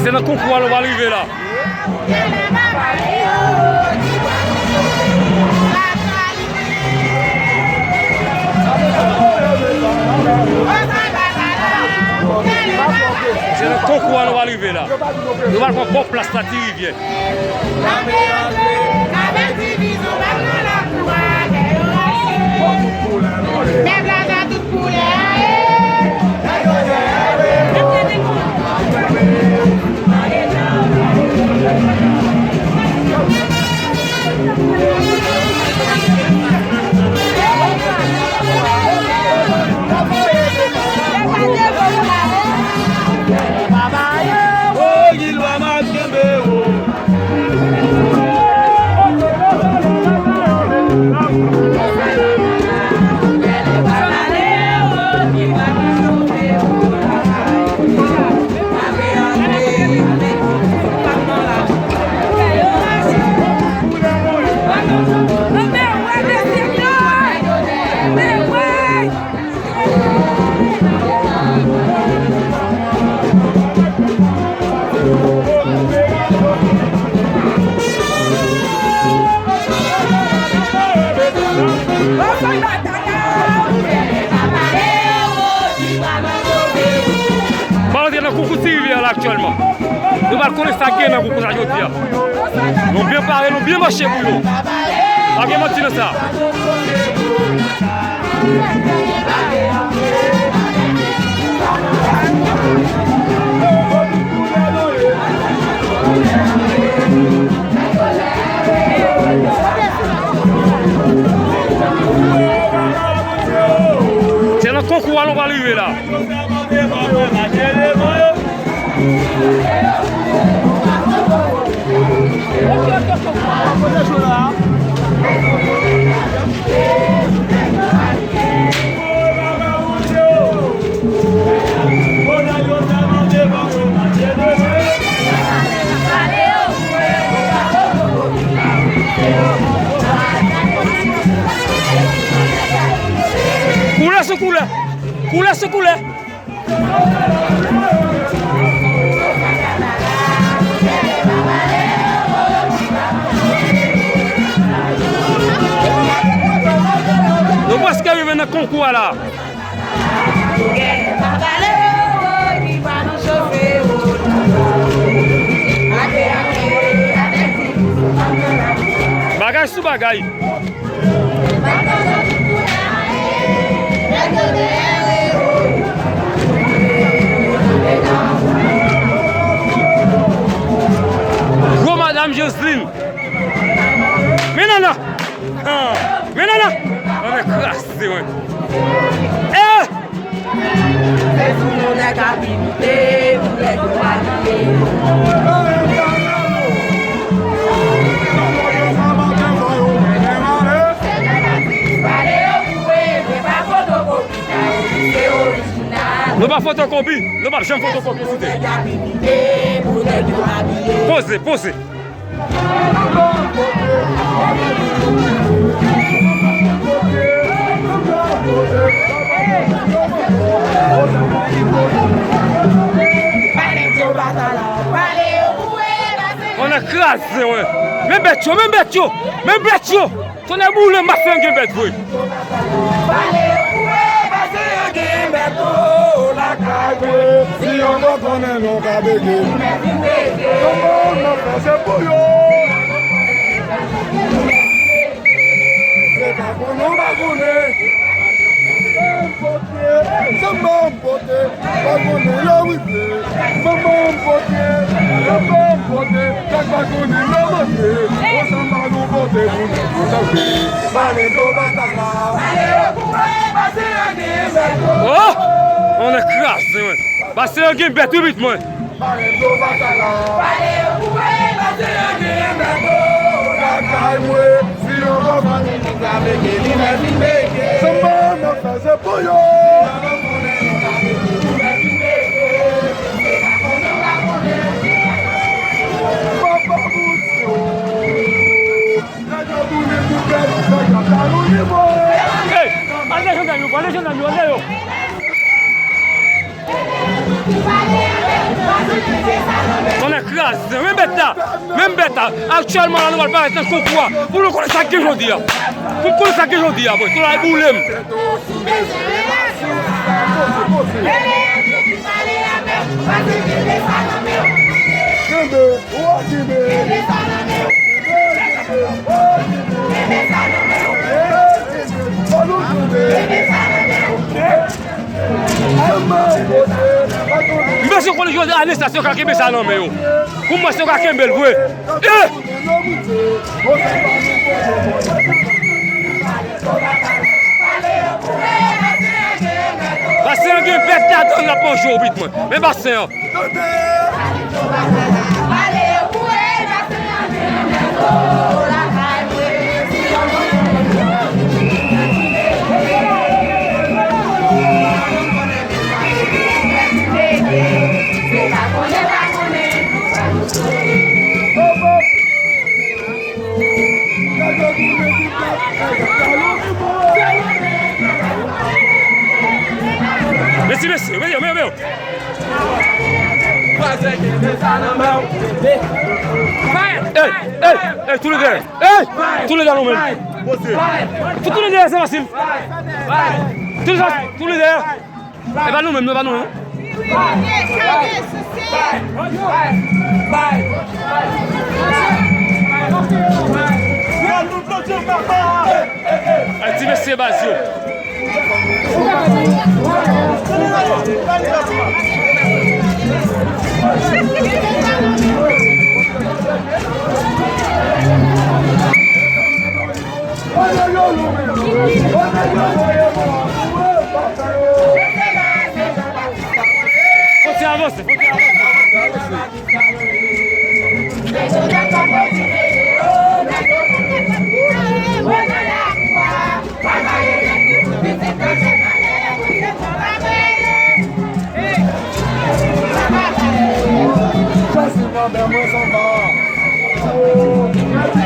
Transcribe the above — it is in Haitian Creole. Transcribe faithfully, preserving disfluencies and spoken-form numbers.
Se nan konkou a nou pral rive la. Se nan konkou a nou pral rive la. Nou pral pran bò plas la, Ti Rivyè. Ba antre nan konkou Ti Rivyè la aktyèlman. Nou pral konnen sa k gen nan konkou sa jodi a. Nou byen pare, nou byen mache pou yo. Pa gen manti nan sa. Se nan konkou a nou pral rive la. Koulè sou koulè. Koulè sou koulè. Nou prèske rive nan konkou a la. Bagay sou bagay. Gwo madanm Joseline. Men nana! Ah, men nana! Mwen kraze, mwen. Eh! Nou pa fotokopi, nou pa janm fotokopi site. Poze, poze. Mwen kraze, wi. Men bèt yo, men bèt yo, men bèt yo. Tonnè boule m, Baseyan gen bèt vre. Baseyan gen bèt o lakay mwen. Si yon bò konnen nou ka bege. Kòman n ap fè se pou yo? Se pa konnen w pa konnen. Se manm pote. Pa konnen lè w rive. Manman m pote, papa m pote, sa k pa konnen lè w antre. Ansanm pa nou pote pou nou tout antre. Pale dlo batay la. Oh! Mwen kraze, mwen. Baseyan gen bèt, wi, bit mwen. Pale dlo batay la. Pale yo pou mwen, Baseyan gen bèt, oh, lakay mwen. Si yon bò konnen nou ka bege, li mèt li bege. Se manm ap fè se pou yo. Hey, ale jennonm yo, ale jennonm yo, ale yo. Men bèt la, men bèt la, aktyèlman la nou pral parèt nan konkou a. Pou nou konnen sa k gen jodi a. Pou nou konnen sa k gen jodi a, bòy. Tou la boule m. M panse konnen jodi a, Nesla, se yo ka kenbe sa nan men yo. Pou mwen, se yo ka kenbe l vre. Eh! Basen an gen bèt ladan l ap manje w, bit mwen. Men basen an. Mèsi, mèsi. Mèsi, mèsi, mèsi. Ey, ey, ey, tou le de. Ey, tou le de nou menm. Tou, tou le de, se fasil. Tou le, tou le de. E pa nou menm, non, e pa nou menm. Ay, ti mesye baz yo. Fò ti avanse, fò ti avanse.